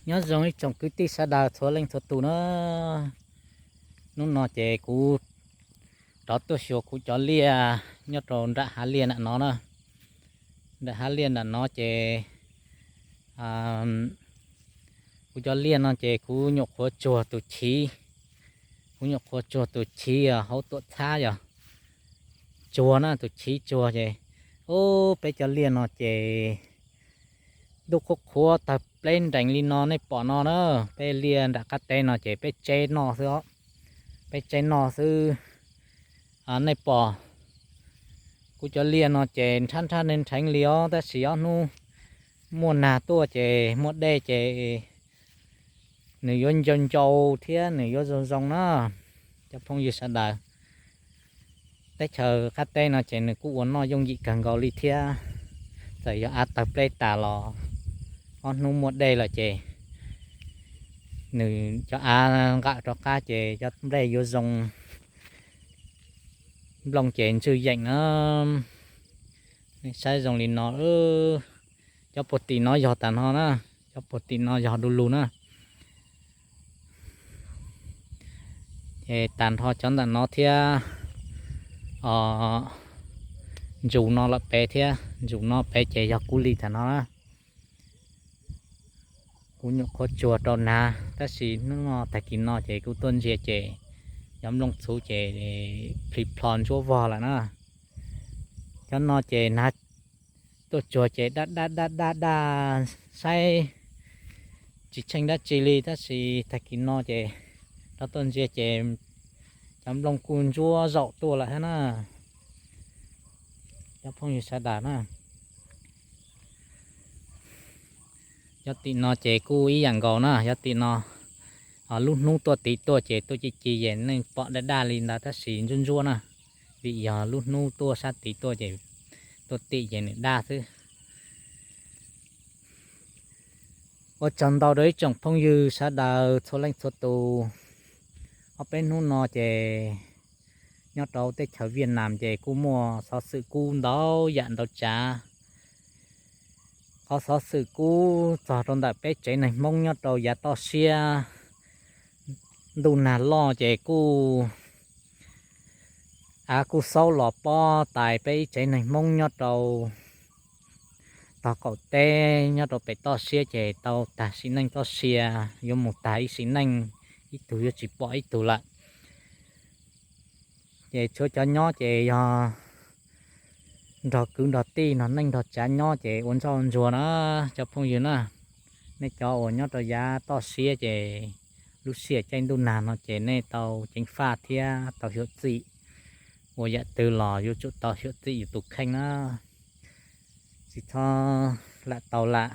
Nyob zoo ib tsoom kwv tij sawv daws txhua leej txhua tus na. Hnub no ces kuv rov tuaj xyuas kuv cov liaj nyob rau nram hav liaj nram no na. Nram hav liaj nram no ces kuv cov liaj no ces kuv nyuam qhuav tsuag tus chiv, kuv nyuam qhuav tsuag tus chiv hauv tuam txhab yog tsuag na, tus chiv tsuag ces, ub, peb cov liaj no ces ntuj qhuav qhuav tawg pleb nrees li no nej pom no na. Peb liaj nram qab teb no ces peb tseb noj xwb os, peb tseb noj xwb. Nej pom kuv cov liaj no ces nrhab nrhab nrheev nrheev li os, tab sis ob hnub muaj nag tuaj ces muaj dej ces nws yuav ncau ncau thiab nws yuav zoo zoo na. Cov phooj ywg sawv daws, teb chaws qab teb no ces nws kuj ua noj yooj yim kawg nkaus li thiab. Txawm yog av tawg pleb tas los ob hnub muaj dej lawm ces nws cov av nqawm rov qab ces cov nplej yuav zoo, nplooj ces ntswj yeem na. Nej saib zoo li no, cov puag tim no yog tas no na, cov puag tim no yog du lug na. Es tag nrho cov ntawm no thiab, ntsus no lawm pem thiab, ntsus no pem ces yog kuv li tas no na. Kuv nyuam qhuav tsuag rau nag, tab sis hnub no tag kis no ces kuv tuaj ntsia ces cov nplooj txhuv ces plhis plho ntsuab vog lawm na. Cov no ces nag tuaj tsuag ces daj daj daj daj daj, saib tsis tsheej dab tsi li, tab sis tag kis no ces rov tuaj ntsia ces cov nplooj kuj ntsuab zaum tuaj lawm thiab na. Cov phooj ywg sawv daws na, cov tim no ces kuj ib yam nkaus na, cov tim no lub hnub tuaj tid tuaj ces tuaj ci ci ces nej pom daj daj li ntawd tab sis ntsuab ntsuab na, vim yog lub hnub tuaj sab tid tuaj ces tuaj tim ces nws daj xwb. Ua tsaug ntau rau ib tsoom phooj ywg sawv daws txhua leej txhua tus. Ob peb hnub no ces nyob rau teb chaws Viaj Nam ces kuj muaj xov xwm kub ntau yam ntau tsav. Qhov xov xwm kub txog rau ntawm peb tsev neeg Hmoob nyob rau yav toj siab, ntuj nag loj ces kuj, av kuj xaub los pob tais peb ib tsev neeg Hmoob nyob rau tog qaum teb nyob rau pem toj siab ces tau tag sim neej txoj sia, yuav mus tag ib sim neej, ib tug yuav tsis pom ib tug lawm. Ces tshuav cov nyob ces yog nrog kwv nrog tij nrog neej nrog tsav nyob ces ua ntsoj ntsuag na, cov phooj ywg na. Nej cov uas nyob rau yav toj siab ces lub sij hawm caij ntuj nag no ces nej tau ceev faj thiab tau xyuam xim, ua yam twg los yuav tsum tau xyuam xim yus tus kheej na. Tsis txhob lam tau lam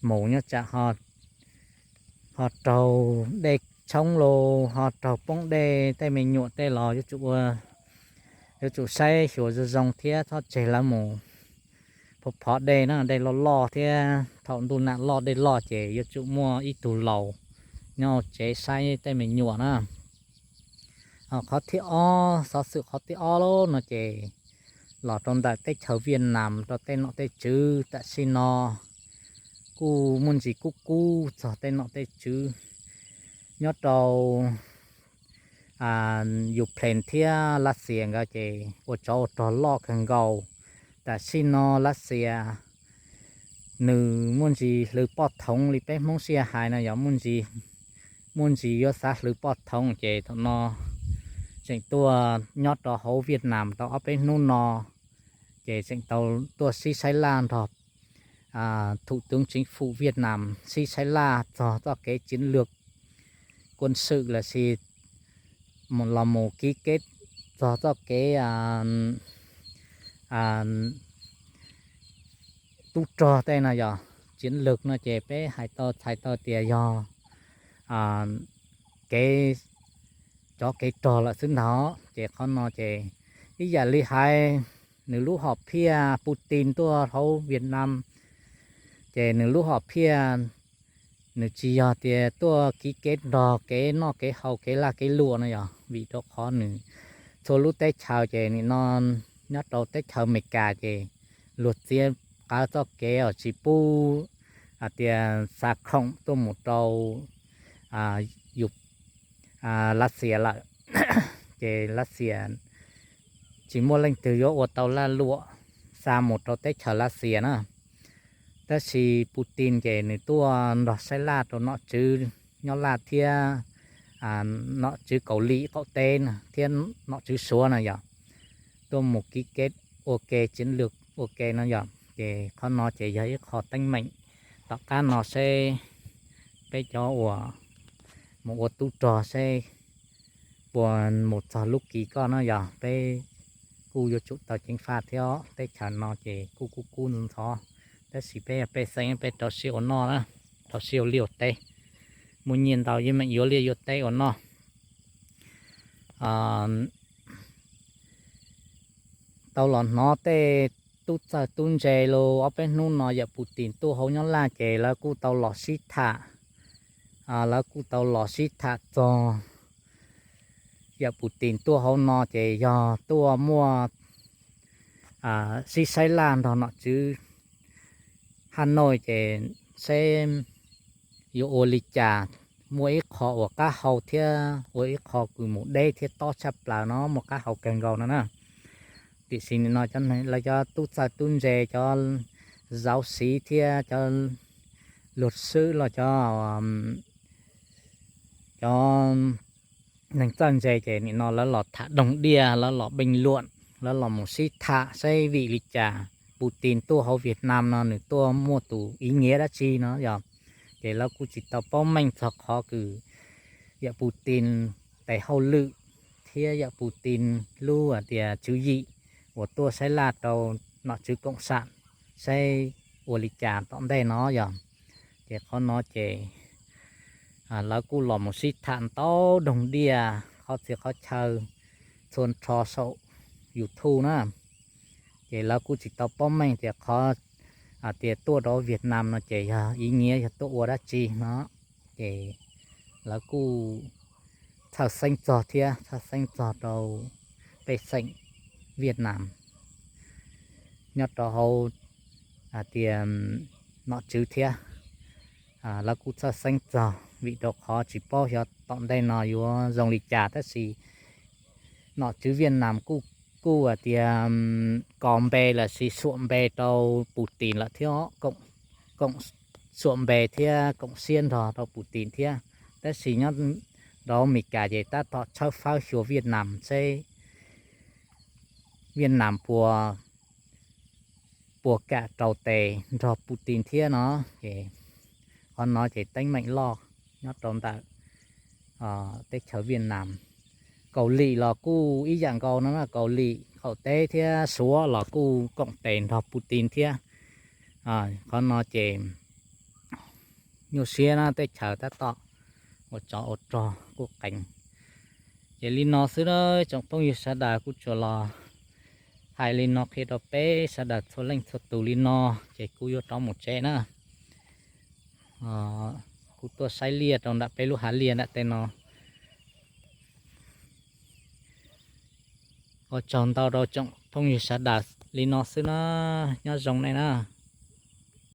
mus nyob tsam ho raug dej tshoob los ho raug poob dej, tej me nyuam tej los yuav tsum ua, yuav tsum saib xyuas zoo zoo thiab txhob tseg lawv mus phov phov dej na, dej loj loj thiab thaum ntuj nag loj dej loj ces yuav tsum muaj ib tug laus nyob tsev saib tej me nyuam na. Qhov thib ob, xov xwm qhov thib ob no ces los rau ntawm teb chaws Viaj Nam rau tej nom tej tswv tam sim no kuj muaj ntsis kub kub txog tej nom tej tswv nyob rau Ukraine thiab Lav Xias nkawd ces ua tsov ua rog loj kawg nkaus. Tam sim no Lav Xias nws muaj ntsis hlwv poj thoov li peb Hmoob sij hais no yog muaj ntsis, muaj ntsis yuav xav hlwv poj thoov ces thaum no tseem tuaj nyob rau hauv Viaj Nam tau ob peb hnub no ces tseem tau tuaj sib saib laj nrog thum tub tseev fum Viaj Nam sib saib laj txog txoj kev tsiv lwg kuaj swm lossis los mus kib kev txog txoj kev tub rog tej no yog tsiv lwg no ces peb hais tau txhais tau tias yog kev, cov kev rog lawm xwb ntag. Ces qhov no ces ib yam li hais nws lub hom phiaj Putin tuaj hauv Viaj Nam ces nws lub hom phiaj nws tsis yog tias tuaj kib kev nrog kev noj kev haus kev laj kev luam no yog vim rau qhov nws txhua lub teb chaws ces nim no nyob rau teb chaws Amelikas ces luag txiav qawv txoj kev os tsis pub hais tias xa khoom tuaj mus rau Lav Xias lawm, ces Lav Xias tsis muaj leej twg yuav ua tau lag luam xa mus rau teb chaws Lav Xias na. Tab sis Putin ces nws tuaj nrog saib laj rau nom tswv nyob Laj thiab nom tswv Kaus Lim qaum teb thiab nom tswv Suav na yog, tuaj mus ký kết ua ke, chiến lược ua ke no yog. Ces qhov no ces yog ib qho teeb meem tom qab no seb peb cov uas mus ua tub rog seb puas mus txog lub kis koj no yog, peb kuj yuav tsum tau ceev faj thiab. Teb chaws no ces kuj kub kub ntxhov, tab sis peb yog pej xeem peb rau siab ua noj, rau siab ua liaj ua teb, muaj nyiaj ntau yeej meem yuav liaj yuav teb ua noj. Tau los hnov tej tub txawj tub ntse los ob peb hnub no yawm Putin tuaj hauv nyob Laj ces lawv kuj tau los sib tham, lawv kuj tau los sib tham txog yawm Putin tuaj hauv no ces yog tuaj muaj sib saib laj nrog nom tswv Hanoi ces seb yuav ua li cas, muaj ib qho uas qab hau thiab ua ib qho kws mus deb thiab tob tshaj plaws no, muaj qab hau kawg nkaus no na. Tiam sis nim no lawv cov tub txawj tub ntse, cov zauv xiv thiab cov luag xwb los cov cov neeg txawj ntse ces nim no lawv los tham doog diaj, lawv los bình luận, lawv los mus sib tham seb vim li cas Putin tuaj hauv Việt Nam no nws tuaj muaj tus ý nghĩa dab tsi no yog. Ces lawv kuj tsis tau paub meej txog qhov kws yawm Putin tes hauj lwm thiab yawm Putin lub hais tias tswv yim uas tuaj saib laj rau nom tswv cộng sản seb ua li cas tom ntej no yog. Ces qhov no ces lawv kuj los mus sib tham ntau doog diaj qhov txhia qhov chaw txhua nrho saum YouTube na. Ces lawv kuj tsis tau paub meej tias qhov hais tias tuaj rau Việt Nam no ces yog ý nghĩa yog tuaj ua dab tsi no. Ces lawv kuj txhawj xeeb txog thiab, txhawj xeeb txog rau pej xeem Việt Nam nyob rau hauv hais tias nom tswv thiab. Lawv kuj txhawj xeeb txog vim rau qhov tsis paub xyov tom ntej no yuav zoo li cas, tab sis nom tswv Việt Nam kuj hais tias kos npe los sis xuam npe rau Putin lawm thiab, xuam npe thiab koom siab nrog rau Putin thiab. Tab sis nyob rau Amelikas ces tab tom tshawb fawb xyuas Việt Nam seb Việt Nam puas, puas kam rau tes nrog Putin thiab no. Ces qhov no ces teeb meem loj nyob rau ntawm teb chaws Việt Nam. Kaus Lim los kuj ib yam nkaus no na, Kaus Lim qaum teb thiab Suav los kuj koom tes nrog Putin thiab. Qhov no ces nyuaj siab na, teb chaws tab tom ua tsov ua rog kuj qees. Ces li no xwb na, tsoom phooj ywg sawv daws, kuv tsuas los hais li no qhia rau peb sawv daws txhua leej txhua tus li no, ces kuv yuav rov mus tsev na. Kuv tuaj saib liaj rau ntawm peb lub hav liaj nram tej no. Ua tsaug ntau rau tsoom phooj ywg sawv daws, li no xwb na, nyob zoo nej na.